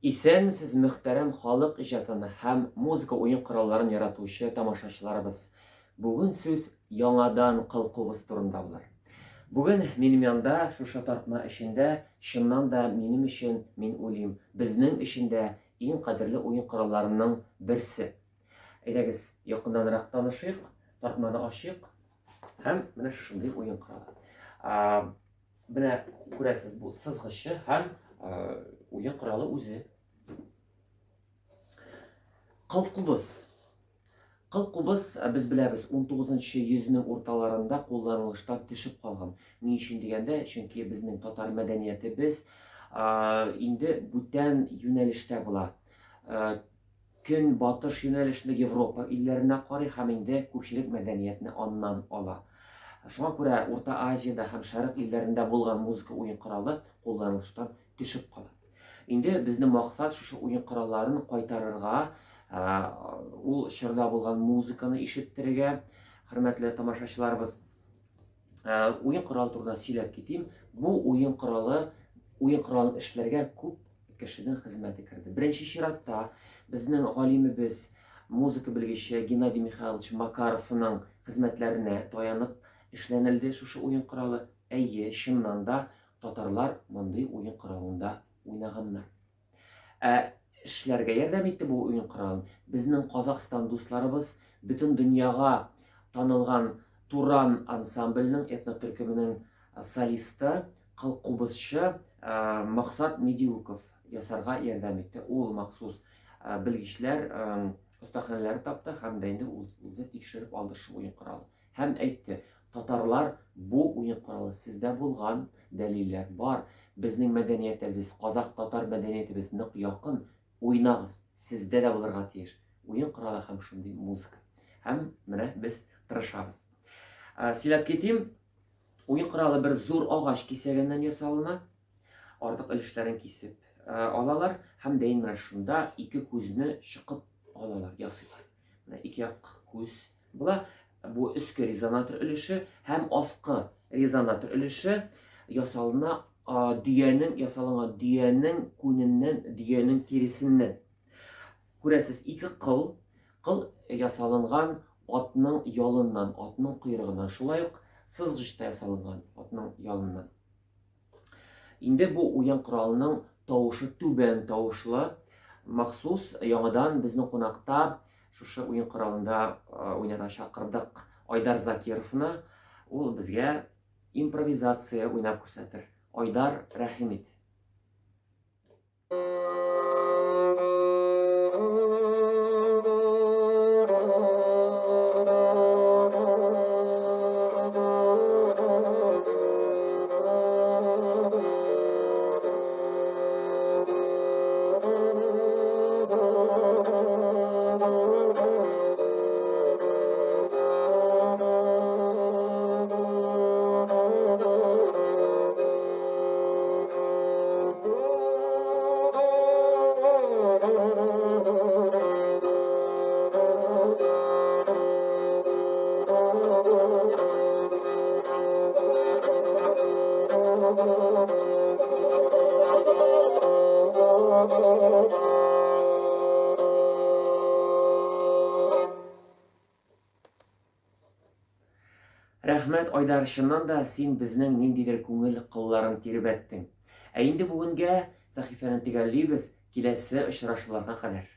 Исәнмесез, мөхтәрәм халык иҗатын һәм музыка уен коралларын яратучы тамашачыларыбыз! Бүген сүз яңадан кыл-кубыз турында булыр. Бүген минем янда, шушы тартма эчендә, чыннан да минем өчен, мин уйлыйм, безнең өчен дә иң кадерле уен коралларының берсе. Әйдәгез, якыннанрак танышыйк, тартманы ачыйк. Һәм менә шушындый уен коралы. Менә күрәсез, бу сызгычы һәм уен коралы үзе. Кылкубыз. Кылкубыз, без беләбез, 19 йөзнең урталарында кулланылыштан төшеп калган. Ни өчен дигәндә, чөнки безнең татар мәдәниятебез инде бүтән юнәлештә була. Көнбатыш юнәлешендә Европа илләренә карый һәм инде күпчелек мәдәниятне аннан ала. Шуңа күрә Урта Азиядә һәм Шәрык илләрендә булган музыка уен коралы кулланылыштан төшеп кала. Инде безнең максат шушы уен коралларын кайтарырга, ул чорда булган музыканы ишеттерергә. Хөрмәтле тамашачыларыбыз, уен коралы турында сөйләп китим. Бу уен коралы, уен коралын эшләргә күп кешенең хезмәте керде. Беренче чиратта безнең галимебез, музыка белгече Геннадий Михайлович Макаровның хезмәтләренә таянып эшләнелде шушы уен коралы. Әйе, чыннан да татарлар мондый уен коралында уйнаганнар. Ә эшләргә ярдәм итте бу уен коралын безнең Казахстан дусларыбыз, бөтен дөньяга танылган Туран ансамбльнең этнотөркеменең солисты, кыл-кубызчы Максат Медиуков ясарга ярдәм итте. Ул махсус белгечләр остаханәләре тапты һәм дә инде ул үзе тикшереп алды шул уен коралын. Һәм әйтте, татарлар, бу уен коралы сездә булган, дәлилләр бар, безнең мәдәниятебез, казах-татар мәдәниятебез нык якын, уйнагыз, сездә дә булырга тиеш уен коралы һәм шундый музыка. Һәм менә без тырышабыз. Сөйләп китим, уен коралы бер зур агач кисәгеннән ясалына, артык өлешләрен кисеп алалар һәм дә инде менә шунда ике күзне чыкып алалар, ясыйлар. Менә ике як күз була. Бу өске резонатор өлеше һәм аскы резонатор өлеше ясалына дөянең ясалынган дөянең күненнән, дөянең тиресеннән. Күрәсез, ике кыл, кыл ясалынган атның ялыннан, атның койрыгыннан. Шулай ук сызгыч та ясалынган атның ялыннан. Инде бу уен коралының тавышы түбән тавышлы. Махсус яңадан безнең кунакта шушы уен коралында уйнарга чакырдык Айдар Закировны. Ул безгә импровизация уйнап күрсәтер. Айдар, рәхим ит. Рәхмәт, Айдар, чыннан да син безнең ниндидер күңел кылларын тирбәттең. Ә инде бүгенгә сәхифәне төгәллибез, киләсе очрашуларга кадәр.